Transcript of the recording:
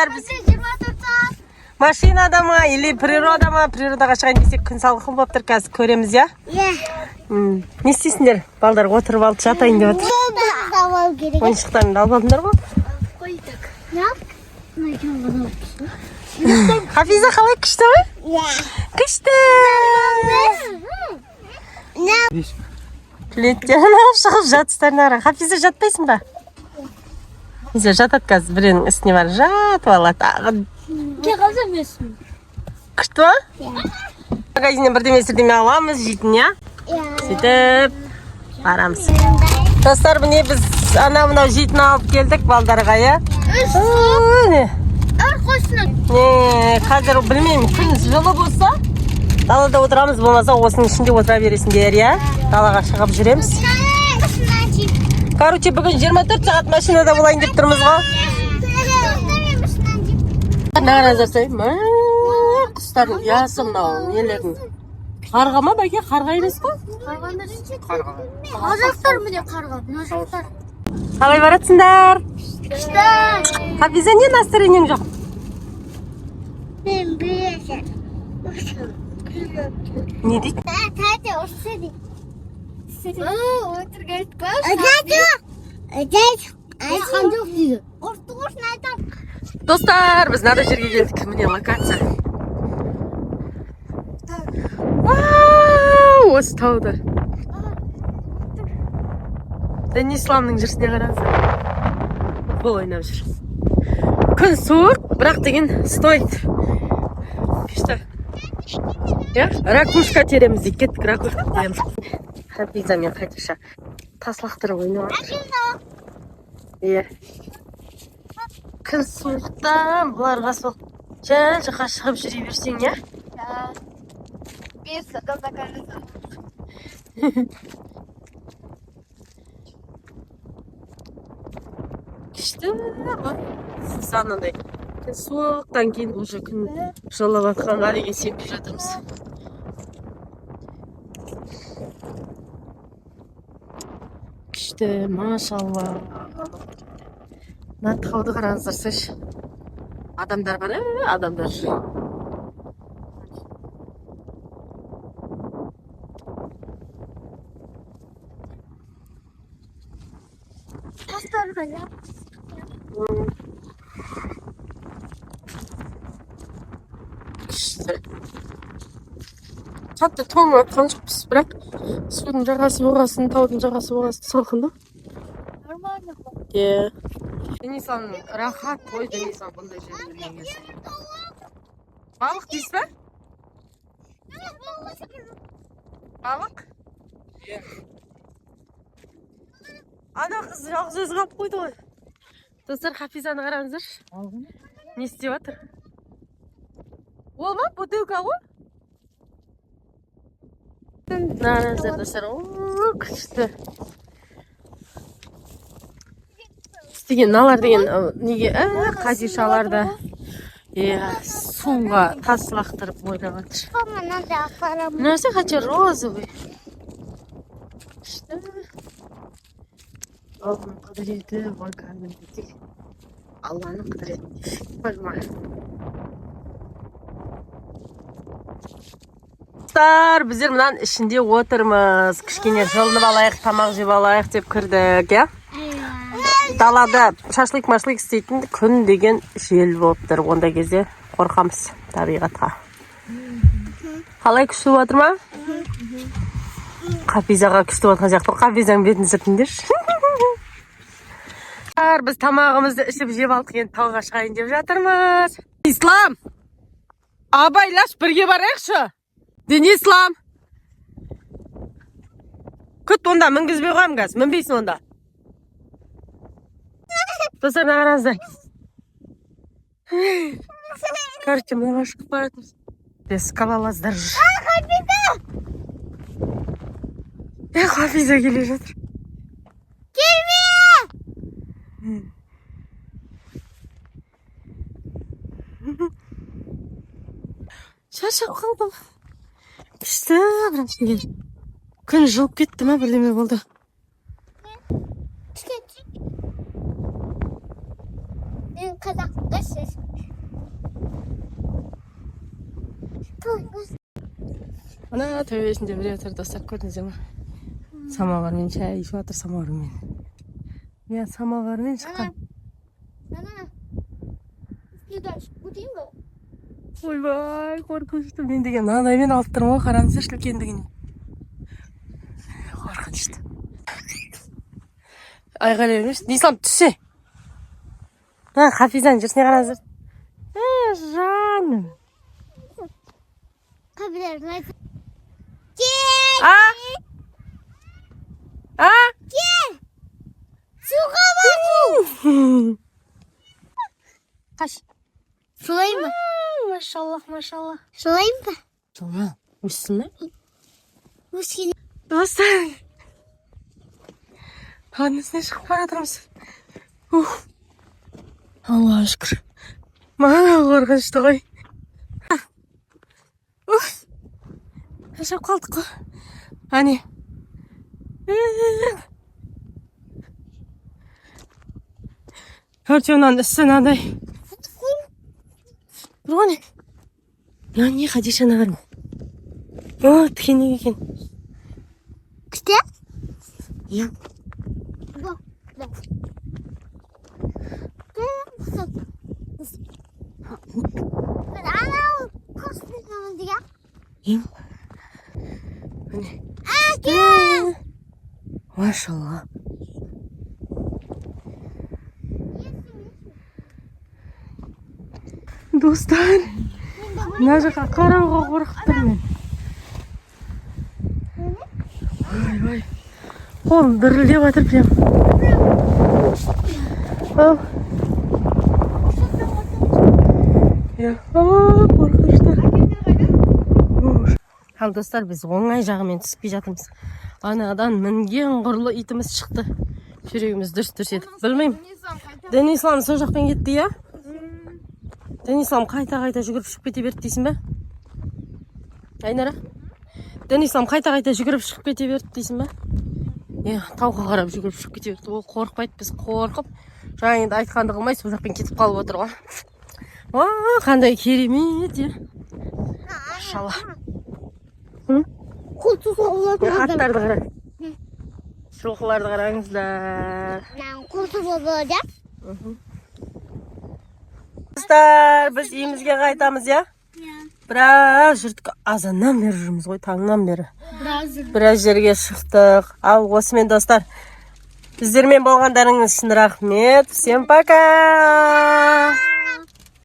Достар, біз 24 сағат. Машинада ма или природа ма? Природаға шығайын десек, күн салқын болып тұр, қазір көреміз, иә. Иә. Не істейсіңдер? Балдар отырып алды, жатайын деп отыр. Алу керек. Ойыншықтарыңды алып алдыңдар ғой. Қойдық. Не? Хафиза, қалай, күшті ғой? Иә. Күшті. Не? Пледтерін алып шығып жатыстарына қара. Хафиза, жатпайсың ба? Хафиза жатады қазір, біреуінің үстіне барып жатып алады. Тағы. Қалса емеспін. Күшті ма? Магазиннен бірдеме сірдеме аламыз жейтін, иә? Иә. Сөйтіп барамыз. Достар, міне, біз ана мынау жейтін алып келдік балдарға, иә. Не? Өр қойсын. Не, қазір білмеймін, күн жылы болса, далада отырамыз, болмаса осының ішінде отыра бересіңдер, иә? Далаға шығып жүреміз. Короче, бүгін 24 сағат машинада болайын деп тұрмыз ғой. Мына қараңыздар, мә, құстардың ұясы мынау, нелердің. Қарға ма, бәке? Қарға емес қой? Қазақтар, міне, қарға. Мына жақтар. Қалай баратсыңдар? Күшті. Хафиза, не настроениең жоқ? Мен білесің. Не дейді? Тәте, ұрсы дейді. Өтірік айтпашы. Айтқан жоқ дейді. Ұрты ұрсын айтам. Достар, біз мынандай жерге келдік. Міне, локация. Вау, осы тауды. Дінисламның жүрісіне қараңыздар. Футбол ойнап жүр. Күн суық, бірақ деген стоит. Күшті. Иә, ракушка тереміз дейді. Кеттік, ракушка тереміз. Хафиза мен Хадиша тас лақтырып ойнап жатыр. Иә. Күн суықтан бұларға сол жан жаққа шығып жүре берсең, иә? Бес адам закажется. Күшті ғой. Анандай күн суықтан кейін уже күн жылып жатқанға деген сеніп жатырмыз. Күшті, машалла. Мына тауды қараңыздаршы. Адамдар бар, ә, адамдар. Тастар ғана. Күшті. Қатты тоңып жатқан жоқпыз, бірақ судың жағасы болғасын, таудың жағасы болғасын, салқын да. Нормально. Иә. Денислам рахат қой, Денислам бұндай жерде жүрген кезде. Балық дейсіз ба? Балық? Ана қыз жалғыз өзі қалып қойды ғой. Достар, Хафизаны қараңыздаршы. Не істеп жатыр? Ол ма? Бутылка ғой? Қараңыздар, достар. О, күшті. Істеген мыналар деген неге Хадишалар да, иә, суға тас лақтырып ойнап жатыр. Мынандай апарамын. Мына хотя розовый. Күшті. Алланың құдіреті ғой кәдімгідей. Алланың құдіреті. Қойма. Достар, біздер мынаның ішінде отырмыз. Кішкене жылынып алайық, тамақ жеп алайық деп кірдік, иә? Далада шашлык машлык істейтін күн деген жел болып тұр. Ондай кезде қорқамыз табиғатқа. Қалай, күшті болып жатыр ма? Хафизаға күшті болып жатқан сияқты. Хафизаның бетін сүртіңдерші. Біз тамағымызды ішіп жеп алдық, енді тауға шығайын деп жатырмыз. Ислам! Абайлаш, бірге барайықшы. Денислам! Күт онда, мінгізбей қоямын қазір. Мінбейсің онда. Достар, мына қараңыздар. Короче, мынаға шығып бара жатырмыз. Скалолаздар жүр. Е, Хафиза келе жатыр. Келме! Шаршап қалдым. Күшті, бірақ ішінде. Күн жылып кетті ма, бірдеме болды. Түшкен. Мен қазақта сөз. Ана төбесінде біреу тұр, достар, көрдіңіздер ма? Самовармен шай ішіп жатыр, самовармен. Иә, самовармен шыққан. Ана. Дальше. Өтейін ба? Ойбай, қорқынышты. Мен деген мынандаймен алып тұрмын ғой, қараңыздаршы үлкендігіне. Қорқынышты. Айғайлай бермеші. Ислам, түсе. Мына Хафизаның жүрісіне қараңыздар. Е, жаным. Қабілер. Кел! А? А? Кел! Суға бату! Қаш. Солай ма? Машаллах, машаллах. Солай ма? Жылма, өссін ба? Өскен. Достар. Таудың үстіне шығып бара жатырмыз. Ух. Аллаға шүкір. Маған қорқынышты ғой. Ух. Шаршап қалдық қой. Әне. Короче, мынаның үсті мынандай. Бір ғой не? Мынау не, Хадиша, мына? О, тікенек екен. Күшті? Иә. Бұл. Анау қостың деген. Иә. Міне. Әке! Машалла. Достар, мына жаққа қарауға қорқып тұрмын мен. Ойбай. Қолым дірілдеп жатыр прям. Ау. Иә. А, қорқынышты. Ал, достар, біз оңай жағымен түсіп келе жатырмыз. Анадан мінген ғұрлы итіміз шықты. Жүрегіміз дүрс дүрс етіп. Білмеймін. Денислам сол жақпен кетті, иә? Денислам қайта қайта жүгіріп шығып кете берді дейсің бе? Айнара? Денислам қайта қайта жүгіріп шығып кете берді дейсің бе? Иә, тауға қарап жүгіріп шығып кете берді. Ол қорықпайды, біз қорқып, жаңа енді айтқанды қылмай, сол жақпен кетіп қалып отыр ғой. Уа, қандай керемет, иә. Машалла. Қол тұзға болады. Аттарды қара. Жылқыларды қараңыздар. Қол тұзға болады. Достар, біз үйімізге қайтамыз, иә? Иә. Біраз жүрдік, азаннан бері жүрміз ғой, таңнан бері. Біраз. Біраз жерге шықтық. Ал осымен, достар, біздермен болғандарыңыз үшін рахмет. Всем пока!